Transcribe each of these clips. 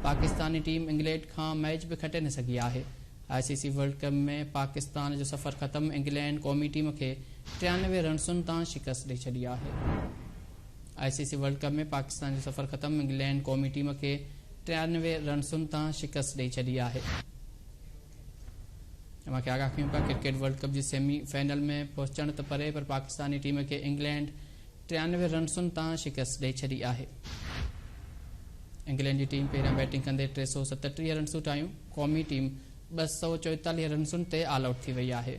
Pakistani team England کان match به کٽي نه سگهي آهي. I C C world cup ۾ Pakistan جو سفر ختم، انگلينڊ قومي ٽيم کي 93 رنسن تان شڪست ڏئي ڇڏي آهي. I C C world cup ۾ Pakistan جو سفر ختم، انگلينڊ قومي ٽيم کي 93 رنسن تان شڪست ڏئي ڇڏي آهي. اوهان کي آگاهه ڪيون پيا ڪرڪيٽ ورلڊ ڪپ جي سيمي فائنل ۾ پهچڻ ته پري پر پاڪستاني ٽيم کي انگلينڊ 93 رنسن تان شڪست ڏئي ڇڏي آهي. انگلينڊ جي ٽيم پهريان بيٽنگ ڪندي 337 رنسون ٺاهيون، قومي ٽيم 244 رنسن تي آل آئوٽ ٿي وئي آهي.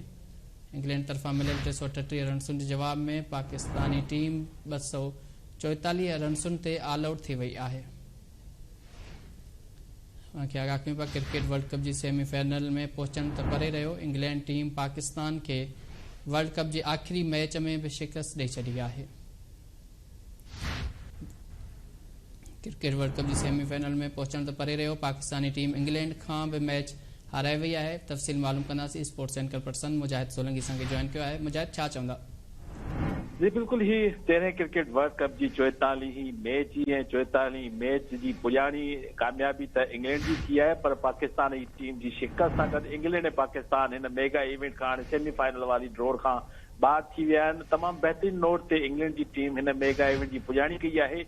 انگلينڊ طرفان مليل 338 رنسن جي جواب ۾ پاڪستاني ٽيم 244 رنسن تي آل آئوٽ ٿي وئي آهي. اوهان کي آگاهه ڪيون پيا ڪرڪيٽ ورلڊ ڪپ جي سيمي فائنل ۾ پهچڻ ته پري رهيو، انگلينڊ ٽيم پاڪستان کي ورلڊ ڪپ جي آخري ميچ ۾ به شڪست ڏئي ڇڏي آهي. ڪرڪيٽ ورلڊ ڪپ جي سيمي فائنل ۾ پهچڻ ته پري رهيو، پاڪستاني ٽيم انگلينڊ کان به ميچ هارائي وئي آهي. تفصيل معلوم ڪنداسين sports anchor person Mujahid Solangi اسان کي جوائن ڪيو آهي. مجاهد ڇا چوندا؟ جي بلڪل هي تيرهين ڪرڪيٽ ورلڊ ڪپ جي چوئيتاليهين ميچ هئي ۽ چوئيتاليهين ميچ جي پڄاڻي ڪاميابي ته انگلينڊ جي ٿي آهي پر پاڪستان جي ٽيم جي شڪست سان گڏ انگلينڊ ۽ پاڪستان هن ميگا ايونٽ کان هاڻي سيمي فائنل واري ڊوڙ کان ٻاهر ٿي ويا آهن. تمام بهترين نوٽ تي انگلينڊ جي ٽيم هن ميگا ايونٽ جي پڄاڻي ڪئي آهي.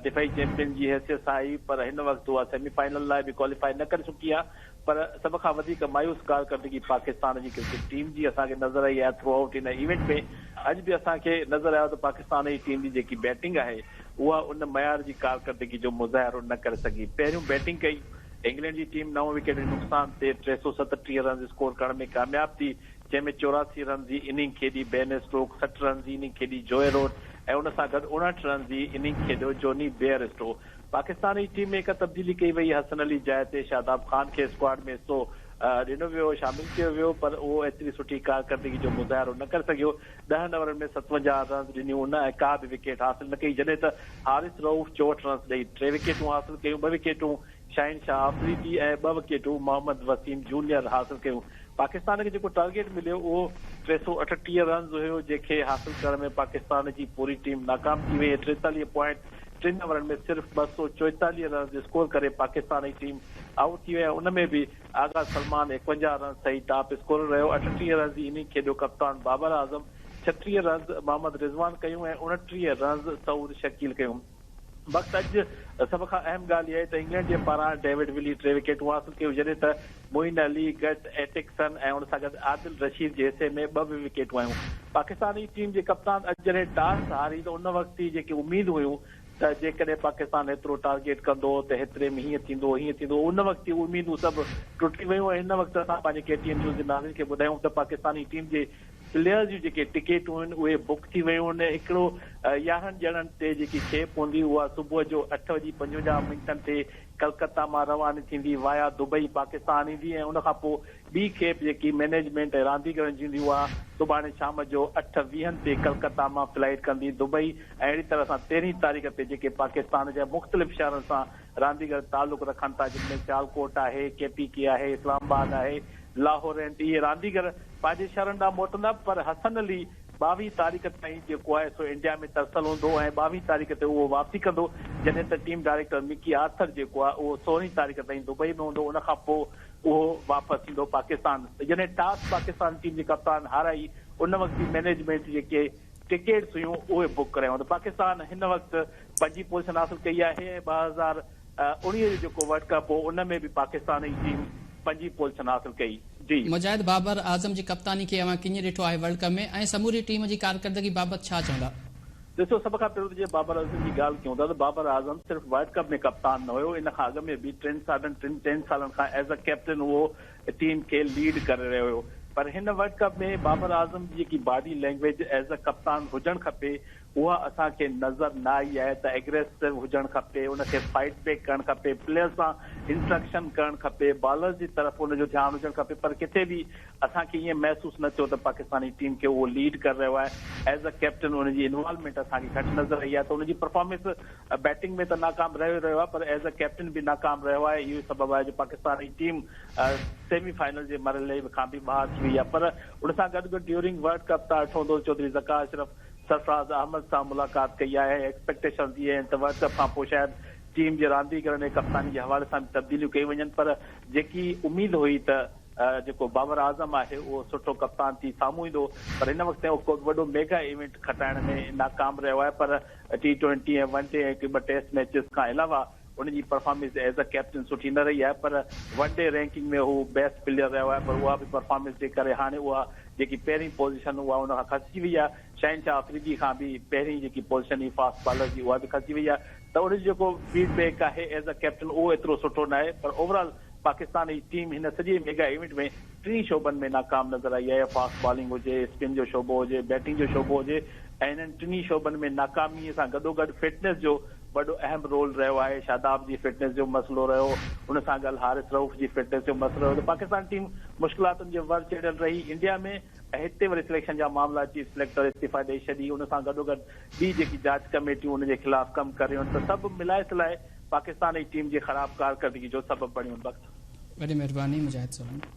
دفاعي چيمپيئن جي حيثيت سان آئي پر هن وقت اها سيمي فائنل لاء به ڪواليفائي نه ڪري سگهي آهي. پر سڀ کان وڌيڪ مايوس ڪارڪردگي پاڪستان جي ڪرڪيٽ ٽيم جي اسان کي نظر آئي آهي. ٿرو آئوٽ هن ايونٽ ۾ اڄ به اسان کي نظر آيو ته پاڪستان جي ٽيم جي جيڪي بيٽنگ آهي اها ان معيار جي ڪارڪردگي جو مظاهرو نه ڪري سگهي. پهريون بيٽنگ ڪئي انگلينڊ جي ٽيم نو وڪيٽن جي نقصان تي 337 رنز اسڪور ڪرڻ ۾ ڪامياب ٿي جنهن ۾ 84 رنز جي اننگ کيڏي بين اسٽوڪ، 60 رنز جي اننگ کيڏي جوئي روٽ ۽ ان سان گڏ 59 رنز جي اننگ کيڏيو جوني بيئرسٽو. پاڪستان جي ٽيم ۾ هڪ تبديلي ڪئي وئي، حسن علي جاء تي شاداب خان کي اسڪواڊ ۾ حصو ڏنو ويو، شامل ڪيو ويو پر اهو ايتري سٺي ڪارڪردگي جو مظاهرو نه ڪري سگهيو، ڏهن اوورن ۾ 57 رنز ڏنيون ان ۽ ڪا به وڪيٽ حاصل نه ڪئي، جڏهن ته حارث رئوف 64 رنز ڏئي ٽي وڪيٽون حاصل ڪيون، ٻه وڪيٽون شاهين شاهه آفريدي ۽ ٻه وڪيٽون محمد وسيم جونيئر حاصل ڪيون. پاڪستان کي جيڪو ٽارگيٽ مليو اهو 338 رنز هيو جنهن کي حاصل ڪرڻ ۾ پاڪستان جي پوري ٽيم ناڪام ٿي وئي ۽ 43 پوائنٽ ٽن اوورن ۾ صرف 244 رنز اسڪور ڪري پاڪستان جي ٽيم آئوٽ ٿي وئي ۽ ان ۾ به آغا سلمان 51 رنز سهي ٽاپ اسڪورر رهيو. 38 رنز جي اننگ کيڏيو ڪپتان بابر اعظم، 36 رنز محمد رضوان ڪيون ۽ 29 رنز سعود شڪيل ڪيون. وقت اڄ سڀ کان اهم ڳالهه اها آهي ته انگلينڊ جي پاران ڊيوڊ ولي ٽي وڪيٽون حاصل ڪيون جڏهن ته معين علي، گٽ ايٽڪسن ۽ ان سان گڏ عادل رشيد جي حصي ۾ ٻه به وڪيٽون آيون. پاڪستاني ٽيم جي ڪپتان اڄ جڏهن ٽاس هاري ته ان وقت ئي جيڪي اميد هيون ته جيڪڏهن پاڪستان هيترو ٽارگيٽ ڪندو ته هيتري ۾ هيئن ٿيندو هيئن ٿيندو ان وقت ئي اهي اميدون سڀ ٽٽي ويون ۽ هن وقت اسان پنهنجي ڪي ٽي اين نيوز جي ناظرين کي ٻڌايون ته پاڪستاني ٽيم جي پليئرز جون جيڪي ٽڪيٽون آهن اهي بڪ ٿي ويون آهن هڪڙو 11 ڄڻن تي جيڪي کيپ هوندي اها صبح جو اٺ وڄي 55 منٽن تي ڪلڪتا مان رواني ٿيندي وايا دبئي پاڪستان ايندي ۽ ان کان پوء ٻي کيپ جيڪي مئنيجمينٽ ۽ رانديگرن جي هوندي اها سڀاڻي شام جو اٺ ويهن تي ڪلڪتا مان فلائيٽ ڪندي دبئي ۽ اهڙي طرح سان تيرهين تاريخ تي جيڪي پاڪستان جا مختلف شهرن سان رانديگر تعلق رکن ٿا جن ۾ سيالڪوٽ آهي، ڪي پي ڪي آهي، اسلام آباد آهي، لاهور آهن ته اهي رانديگر پنهنجي شهرن ڏانهن موٽندا پر حسن علي 22 تاريخ تائين جيڪو آهي سو انڊيا ۾ ترسيل هوندو ۽ 22 تاريخ تي اهو واپسي ڪندو جڏهن ته ٽيم ڊائريڪٽر مڪي آرٿر جيڪو آهي اهو 16 تاريخ تائين دبئي ۾ هوندو ان کان پوء اهو واپس ايندو پاڪستان ته جڏهن ٽاس پاڪستان ٽيم جي ڪپتان هارائي ان وقت ئي مئنيجمينٽ جيڪي ٽڪيٽس هيون اهي بڪ ڪرايون ته پاڪستان هن وقت پنجين پوزيشن حاصل ڪئي آهي ۽ 2019 جو جيڪو ورلڊ ڪپ هو ان ۾ به پاڪستان جي ٽيم پنجين پوزيشن حاصل ڪئي. جي. مجاهد بابر اعظم جي ڪپتاني کي اوهان ڪيئن ڏٺو آهي ورلڊ ڪپ ۾ ۽ سموري ٽيم جي ڪارڪردگي بابت ڇا چوندا؟ ڏسو سڀ کان پهريون ته جي بابر اعظم جي ڳالهه ڪيون ٿا ته بابر اعظم صرف ورلڊ ڪپ ۾ ڪپتان نه هيو ان کان اڳ ۾ به ٽن ساڍن ٽن چئن سالن کان ايز ا ڪيپٽن اهو ٽيم کي ليڊ ڪري رهيو هيو پر هن ورلڊ ڪپ ۾ بابر اعظم جي جيڪي باڊي لينگويج ايز ا ڪپتان هجڻ کپي اها اسان کي نظر نه آئي آهي ته ايگريسو هجڻ کپي، ان کي فائيٽ بيڪ ڪرڻ کپي، پليئرز سان انٽرڪشن ڪرڻ کپي، بالرز جي طرف ان جو ڌيان هجڻ کپي پر ڪٿي به اسان کي ائين محسوس نه ٿيو ته پاڪستاني ٽيم کي اهو ليڊ ڪري رهيو آهي، ايز ا ڪيپٽن ان جي انوالومينٽ اسان کي گهٽ نظر آئي آهي ته ان جي پرفارمنس بيٽنگ ۾ ته ناڪام رهيو ئي رهيو آهي پر ايز ا ڪيپٽن به ناڪام رهيو آهي، اهو ئي سبب آهي جو پاڪستاني ٽيم سيمي فائنل جي مرحلي کان به ٻاهر ٿي وئي آهي پر ان سان گڏ گڏ ڊيورنگ ورلڊ ڪپ تان ڏٺو هوندو چوڌري ذڪاء اشرف سرفراز احمد سان ملاقات ڪئي آهي ۽ ايڪسپيڪٽيشنز اهي آهن ته ورلڊ ڪپ کانپوء شايد ٽيم جي رانديگرن ۽ ڪپتاني جي حوالي سان به تبديليون ڪيون وڃن پر جيڪي اميد هئي ته جيڪو بابر اعظم آهي اهو سٺو ڪپتان ٿي سامهون ايندو پر هن وقت تائين اهو ڪو به وڏو ميگا ايونٽ کٽائڻ ۾ ناڪام رهيو آهي پر ٽي ٽوئنٽي ۽ ون ڊي ۽ هڪ ٻه ٽيسٽ ميچز کان علاوه ان جي پرفارمنس ايز ا ڪيپٽن سٺي نه رهي آهي پر ون ڊي رينڪنگ ۾ هو بيسٽ پليئر رهيو آهي پر اها به پرفارمنس جي ڪري هاڻي اها جيڪي پهرين پوزيشن اها ان کان کسجي وئي آهي شاهين شاهه آفريدي کان به پهرين جيڪي پوزيشن هئي فاسٽ بالر جي اها به کسجي وئي آهي ته ان جو جيڪو فيڊ بيڪ آهي ايز ا ڪيپٽن اهو ايترو سٺو ناهي پر اوور آل پاڪستان جي ٽيم هن سڄي ميگا ايونٽ ۾ ٽنهي شعبن ۾ ناڪام نظر آئي آهي فاسٽ بالنگ هجي اسپن جو شعبو هجي بيٽنگ جو شعبو هجي ۽ انهن ٽنهي شعبن ۾ ناڪامي سان گڏوگڏ فٽنس جو وڏو اهم رول رهيو آهي شاداب جي فٽنس جو مسئلو رهيو ان سان گڏ حارث رئوف جي فٽنس جو مسئلو رهيو ته پاڪستان ٽيم مشڪلاتن جي ور چڙهيل رهي انڊيا ۾ ۽ هتي وري سليڪشن جا معاملا چيف سليڪٽر استعيفا ڏئي ڇڏي ان سان گڏوگڏ ٻي جيڪي جاچ ڪميٽيون ان جي خلاف ڪم ڪريون آهن ته سڀ ملائي سلائي پاڪستان جي ٽيم جي خراب ڪارڪردگي جو سبب بڻيون. بخت. وڏي مهرباني مجاهد سولنگي.